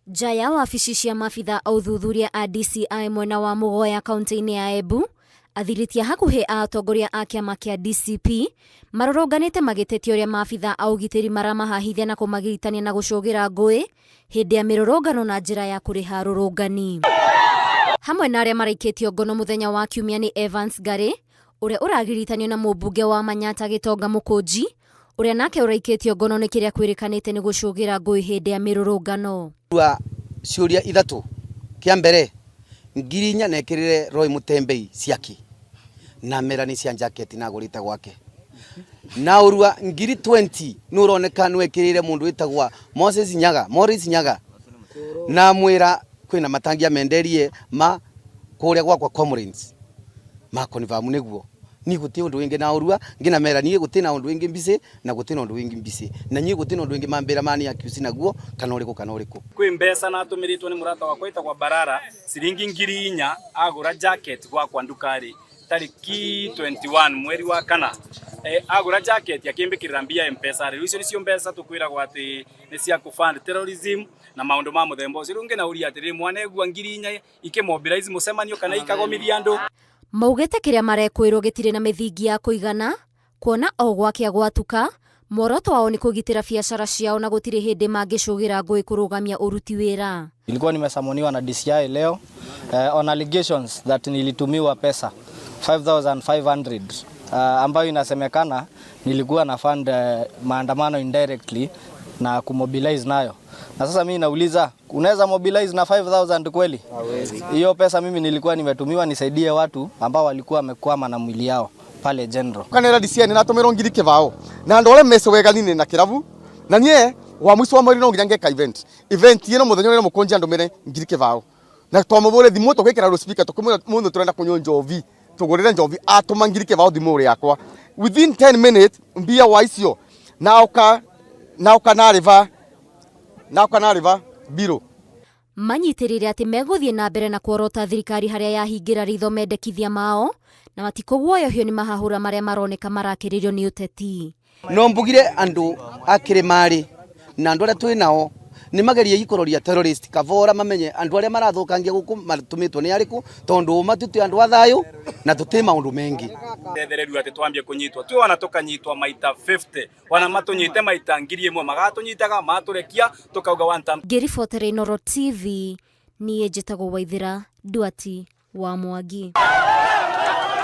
Nja ya wabici cia maabitha a ũthuthuria a DCI mwena wa Mũgoya kaunti-inĩ ya Embu, athirĩtia hakuhĩ a atongoria a kĩama kĩa DCP marũrũnganĩte magĩtetia ũrĩa maabitha a ũgitĩri maramahahithia na kũmagiritania na gũcũgĩra ngũĩ hĩndĩ ya mĩrũrũngano na njĩra ya kũrĩha arũrũngani. Hamwe na arĩa maraikĩtio ngono mũthenya wa Kiumia nĩ Evans Ngarĩ ũrĩa ũragiritanio na mũmbunge wa Manyatta Gĩtonga Mũkũnji ũrĩa nake ũraikĩtio ngono nĩ kĩrĩa kwĩrĩkanĩte nĩ gũcũgĩra ngũĩ hĩndĩ ya mĩrũrũngano. Rua ciũria ithatũ, kĩa mbere 4,000 nekĩrĩre Roy Mutembei ciaki na mera nĩ cia jacket na agũrĩte gwake na ũrua 20,000 nĩ ũroneka nĩ wekĩrĩire mũndũ wĩtagwa Moses Nyaga Morris Nyaga na mwĩra kwĩna matangi amenderie ma kũrĩa gwakwa Comrades ma confirm nĩguo ni guti undu wingi na urua ngina mera nie guti na undu wingi mbisi na guti na undu wingi mbisi na nie guti na undu wingi mambira mani accuse naguo kana uriku kana uriku. Kwi mbeca natumiritwo ni murata wakwa itagwa Barara ciringi 4,000 agura jacket gwakwa ndukari tariki 21 mweri wa kana agura jacket akimbikirira mbia M-Pesa. Riu icio nicio mbeca tukwiragwo ati ni cia ku fund terrorism na maundu ma muthemba ucio. Riu nginauria atiriri, mwanegua 4,000 ikimobilize mucemanio kana ikagomithia andu? Maugĩte kĩrĩa marekwĩrwo gĩtirĩ na mĩthingi ya kũigana kuona o gwakĩa gwatuka muoroto wao nĩ kũgitĩra biacara ciao na gũtirĩ hĩndĩ mangĩcũgĩra ngũĩ kũrũgamia ũruti wĩra. Nilikuwa nimesamoniwa na DCI leo on allegations that nilitumiwa pesa 5500 ambayo inasemekana nilikuwa na fund maandamano indirectly na kumobilize nayo. Na sasa mimi nauliza, unaweza mobilize na 5000 kweli? Hiyo pesa mimi nilikuwa nimetumiwa nisaidie watu ambao walikuwa wamekwama na mwili yao pale General. Kanera DCI nĩnatũmĩrwo 20,000 na andũ arĩa mece wega-inĩ na kĩrabu na niĩ wa mũico wa mweri no nginya ngeka event event ĩno mũthenya ũrĩa mũkũnji andũmĩre 20,000 na twamũbũre thimũ tũgĩkĩra loudspeaker tũkĩmwĩra mũndũ tũrenda kũnyua njovi tũgũrĩre njovi atũma 20,000 thimũ yakwa within 10 minutes mbia wa icio naoka naoka narĩba naoka narĩba biro. Manyitĩrĩire atĩ megũthiĩ na mbere na kuorota thirikari harĩa yahingĩra ritho mendekithia mao na matikũguoyohio nĩ mahahũra marĩa maroneka marakĩrĩrio nĩ ũteti. No mbugire andũ a kĩrĩmarĩ na andũ arĩa twĩ nao nĩ magerie ikũroria terrorist kavora mamenye andũ arĩa marathũkangia gũkũ matũmĩtwo nĩ arĩkũ tondũ ũma tũtĩ andũ a thayũ na tũtĩ maũndũ mengi. Tethererio atĩ twambie kũnyitwo twĩ wana tũkanyitwa maita 50 wana matũnyite maita 1,000 magatũnyitaga matũrekia tũkauga one time. Ngĩribotera Inooro TV niĩ njĩtagwo Waithĩra Nduati wa Mwangi.